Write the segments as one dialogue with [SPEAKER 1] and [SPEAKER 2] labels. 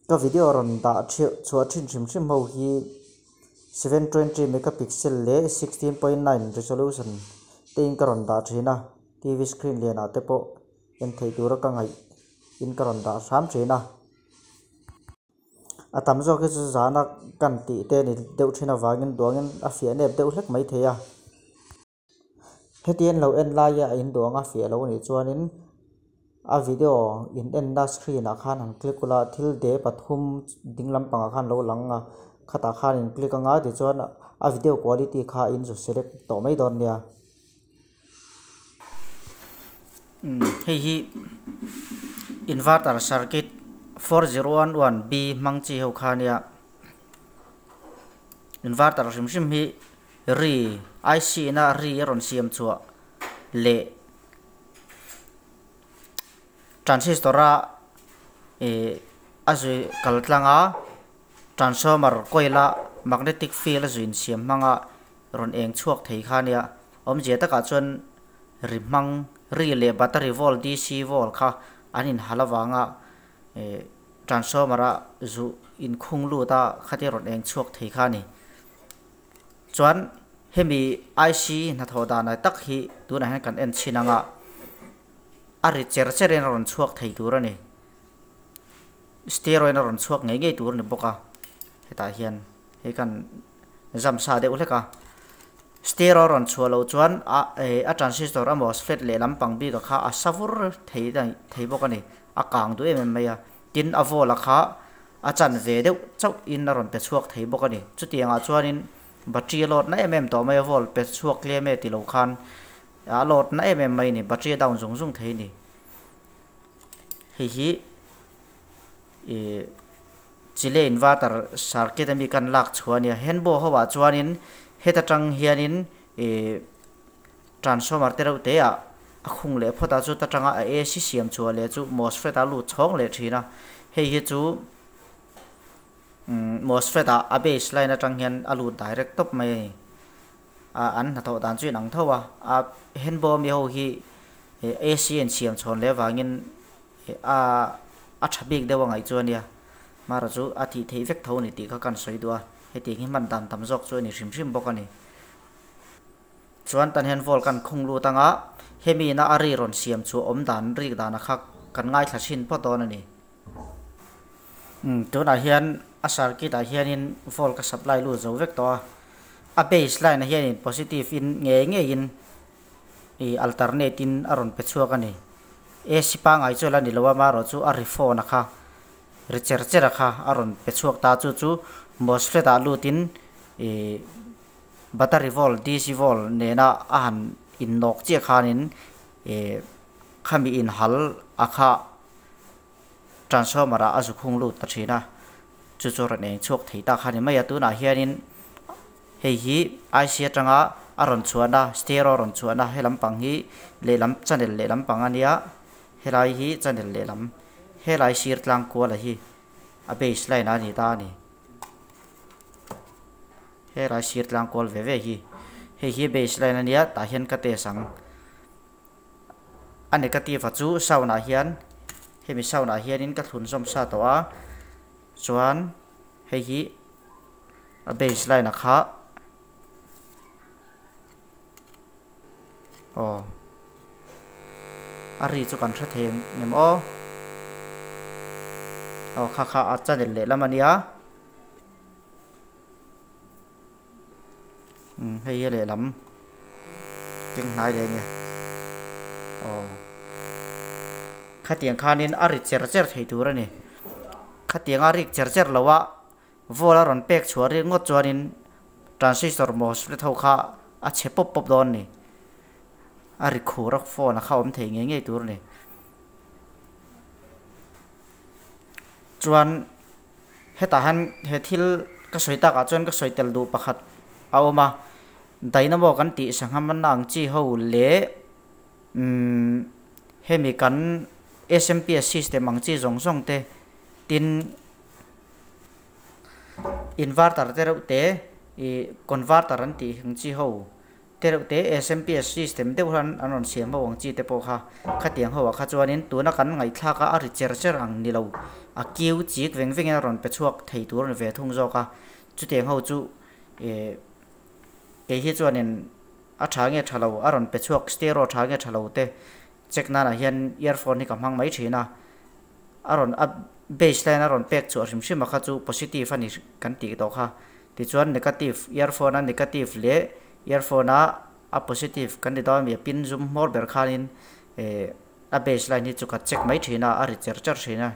[SPEAKER 1] Ka video rawn dah chhuah thin hrim hrim ho hi 720 megapixel leh 16.9 resolution te in ka rawn dah thin a, TV screen lianah te pawh en theih tura ka ngaih in ka rawn dah hram thin a. A tam zawk hi chu zana kan tih te ni deuh thin avangin duangin a fiah nep deuh hlek mai thei a. Heti an lo en laia a in duang a fiah lo anih chuanin a video in enna screen ah khan han click ula thil de pathum ding lampangah khan lo lang a, khatah khan in click anga tichuan a video quality kha in zu select tawh mai dawn nia. Hei hi inverter circuit 4011B hmang chi ho kha ania inverter hrim hrim hi ri IC ina ri a rawn siam chhuah leh transistor a ih a zui kal tlang a transformer coil a magnetic field a zui insiam hmanga rawn eng chhuak thei kha ania awmzia takah chuan ri hmang ri leh battery volt DC volt kha an inhal avanga ih transformer a zuh inkhung lut a khatia rawn eng chhuak thei kha a ni. Chuan hemi IC hnathawh dan ai tak hi tunah hian kan en chhin anga a ri cher cher in a rawn chhuak thei tur a ni. Steroid a rawn chhuak ngei ngei tur a ni bawk a, hetah hian hei kan zam sa deuh hlek a. Stereo a rawn chhuah loh chuan a eh a transistor a MOSFET leh lampang bik a kha a sa vur thei thei bawk a ni. A kang duh em em mai a, tin a vawl a kha A chan ve deuh chauh in a rawn pe chhuak thei bawk a ni. Chutiang ah chuan in battery a load na em em tawh mai a volt pe chhuak tlem e ti lo khan a load na em em mai a ni. Battery a down zung zung thei a ni. Hei hi ih chile inverter circuit ami kan lak chhuah a nia. Handbow ho ah chuan in heta tang hian in ih transformer te reuh te ah a khung leh phawt a chuta tanga a AC siam chhuah leh chu MOSFET a lut chhawng leh thin a hei hi chu umm MOSFET ah a base line atang hian a lut direct tawp mai a ni a an hnathawh dan chu inang tho a a handball mi ho hi AC a insiam chhawn leh avangin a a tha bik deuh a ngaih chu a nia hmara chu a tih theih vek tho a ni tih kha kan sawi duh a hetiang hi hman dan tam zawk chu a ni hrim hrim bawk a ni. Chuan tan hian volt kan khung lut anga hemi ina a ri rawn siam chu awm dan rik dan a kha kan ngaithla thin phawt dawn a ni. Umm tunah hian a circuit ah hianin volt ka supply lut zo vek tawh a, a base line ah hianin positive in ngei ngeiin ih alternate in a rawn pe chhuak a ni. AC pangngai chu a la ni lo a amaherawh chu a ri phone a kha ri cher cher a kha a rawn pe chhuak ta chu chu MOSFET ah lutin ih Battery volt, DC volt nena a han innawk chiah khanin ih khami inhal a kha transformer ah a zu khung lut ta thin a, chu chu rawn eng chhuak thei ta kha ni mai a. Tunah hianin hei hi IC atanga a rawn chhuahna stereo rawn chhuahna he lampang hi lehlam channel lehlam pang a nia, helai hi channel lehlam helai sir tlang kuala hi a base line a ni ta a ni. Helai sir tlang kual ve ve hi hei hi base line a nia tah hian ka test ang a negative a chu sound ah hian hemi sound ah hianin ka thlun zawm sa tawh a chuan hei hi a base line a kha aw a ri chu kan hre thei ang em aw aw kha kha a channel lehlam a nia. Umm hei hi lehlam keng hnai leh ania aw khatiang khanin a ri cher cher thei tur a ni khatiang a rik cher cher lo a volt a rawn pek chhuah rik ngawt chuanin transistor mosfet ho kha a chhe pawp pawp dawn a ni a ri khur a phone a kha awm thei ngei ngei tur a ni chuan. Hetah hian he thil ka sawi takah chuan ka sawi tel duh pakhat a awm a, dynamo kan tih sangha manna ang chi ho leh umm hemi kan SMPS system ang chi zawng zawng te tin inverter te reuh te ih converter an tih ang chi ho. Te reuh te SMPS system deuh hian an rawn siam ho ang chi te pawh kha khatiang ho ah kha chuanin tuna kan ngaihthlak a a ri cher cher ang ni lo a kiu chik veng vengin a rawn pe chhuak thei tur a ni ve thung zawk a chutiang ho chu eh kei hi chuanin a tha nge tha lo a rawn pe chhuak stereo tha nge tha lo te check nanah hian earphone hi ka hmang mai thin a a rawn a base line a rawn pek chhuah hrim hrim a kha chu positive a ni kan tih tawh kha tichuan negative earphone a negative leh earphone a a positive kan ti dawn a mi a pin zum hmawr ber khanin eh a base line hi chu ka check mai thin a a ri cher cher thin a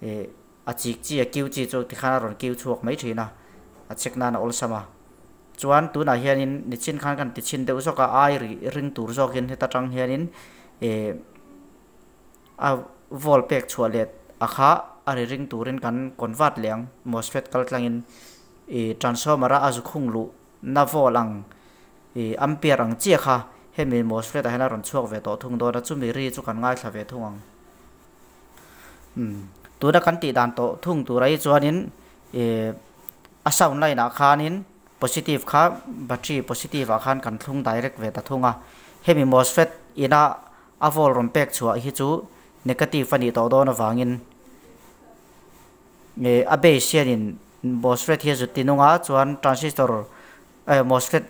[SPEAKER 1] eh a chik chi a kiu chi chu tikhan a rawn kiu chhuak mai thin a a check nan a awlsam a chuan tunah hianin nichin khan kan ti chhin deuh zawk a ai ri ring tur zawkin heta tang hianin eh a volt pek chhuah let a kha a ri ring turin kan convert leh ang MOSFET kal tlangin ih transformer a a zu khung luh na volt ang ih ampere ang chiah kha hemi MOSFET ah hian a rawn chhuak ve tawh thung dawn a chumi ri chu kan ngaithla ve thung ang. Umm tuna kan tih dan tawh thung tur ai chuanin ih a sound line ah khanin positive kha battery positive ah khan kan thlung direct ve ta thung a hemi MOSFET ina a volt rawn pek chhuah hi chu negative a nih tawh dawn avangin ih a base hianin MOSFET hi a zut tinung a chuan transistor eh MOSFET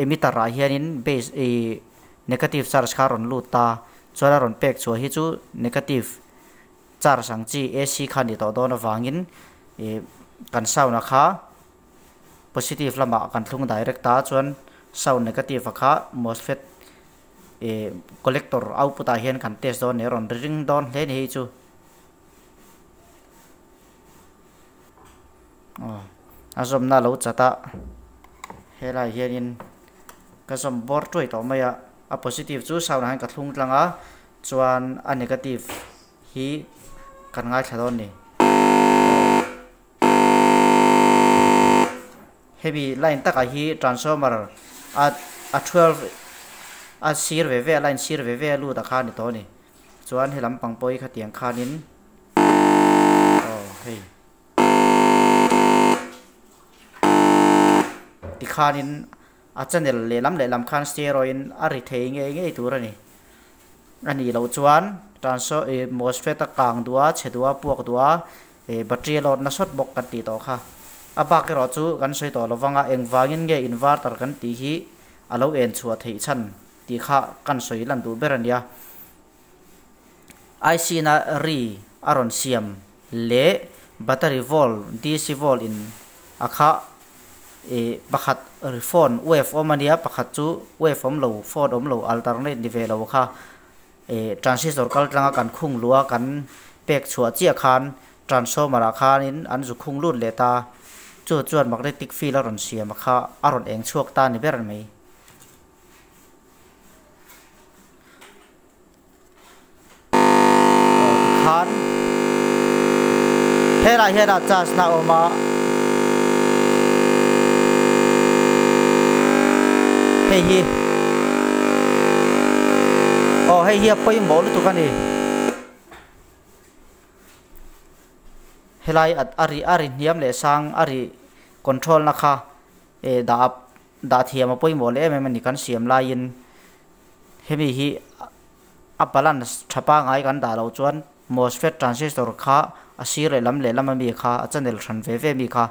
[SPEAKER 1] emitter ah hianin base ih negative charge kha a rawn lut ta chuan a rawn pek chhuah hi chu negative charge ang chi AC kha a ni tawh dawn avangin ih kan sound a kha positive lamah kan thlung direct a chuan sound negative a kha MOSFET ih collector output ah hian kan test dawn a ni a rawn ri ring dawn hle a ni hei chu. Aw a zawmna a lo chat a helaiah hianin ka zawm bawr tuai tawh mai a a positive chu sound ah hian ka thlung tlang a chuan a negative hi kan ngaithla dawn a ni hemi line takah hi transformer a a twelve a sir ve ve a line sir ve ve a lut ah khan a ni tawh a ni chuan he lampang pawh hi khatiang khanin aw hei. Tikhanin a channel lehlam lehlam khan steroid a ri thei ngei ngei tur a ni. A nih loh chuan transfer ih MOSFET a kang duh a, chhe duh a, puak duh a, ih battery a load na sawt bawk kan tih tawh kha. A bak erawh chu kan sawi tawh lovang a, engvangin nge inverter kan tih hi a lo en chhuah theih chhan tih kha kan sawi lan duh ber a nia. IC na ri a rawn siam leh battery volt DC volt in a kha ih pakhat ri phone wave awm a nia pakhat chu wave awm lo phone awm lo alternate ni ve lo kha ih transistor kal tlanga kan khung luh a kan pek chhuah chiah khan transformer ah khanin an zu khung lut leh ta chu chuan magnetic field a rawn siam a kha a rawn eng chhuak ta ni ber mai. Aw tikhan helai hian a charge na a awm a hei hi aw hei hi a pawimawh lutuk a ni helai a ri a ri hniam leh sang a ri control na kha eh dah dah thiam a pawimawh leh em em a ni kan siam laiin. Hemi hi a balance tha pangai kan dah loh chuan MOSFET transistor kha a sir lehlam lehlam ami kha a channel hran ve ve ami kha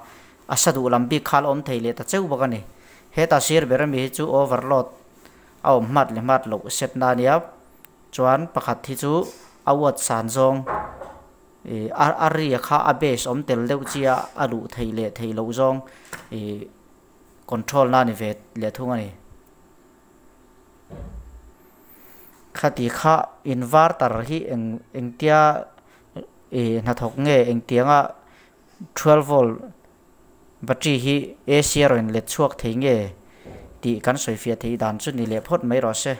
[SPEAKER 1] a sa duh lam bik kha a la awm thei leh ta cheu bawk a ni. Heta sir ber ami hi chu overload a awm hmat leh hmat loh set na ania chuan pakhat hi chu a watt san zawng ih a ri kha a base awm tel deuh chiah a luh theih leh theih loh zawng ih control na a ni ve leh thung a ni. Khati kha inverter hi eng engtia ih hnathawk nge engtianga 12 volt battery hi AC a rawn let chhuak thei nge tih kan sawifiah theih dan chu ni leh phawt mai rawh se.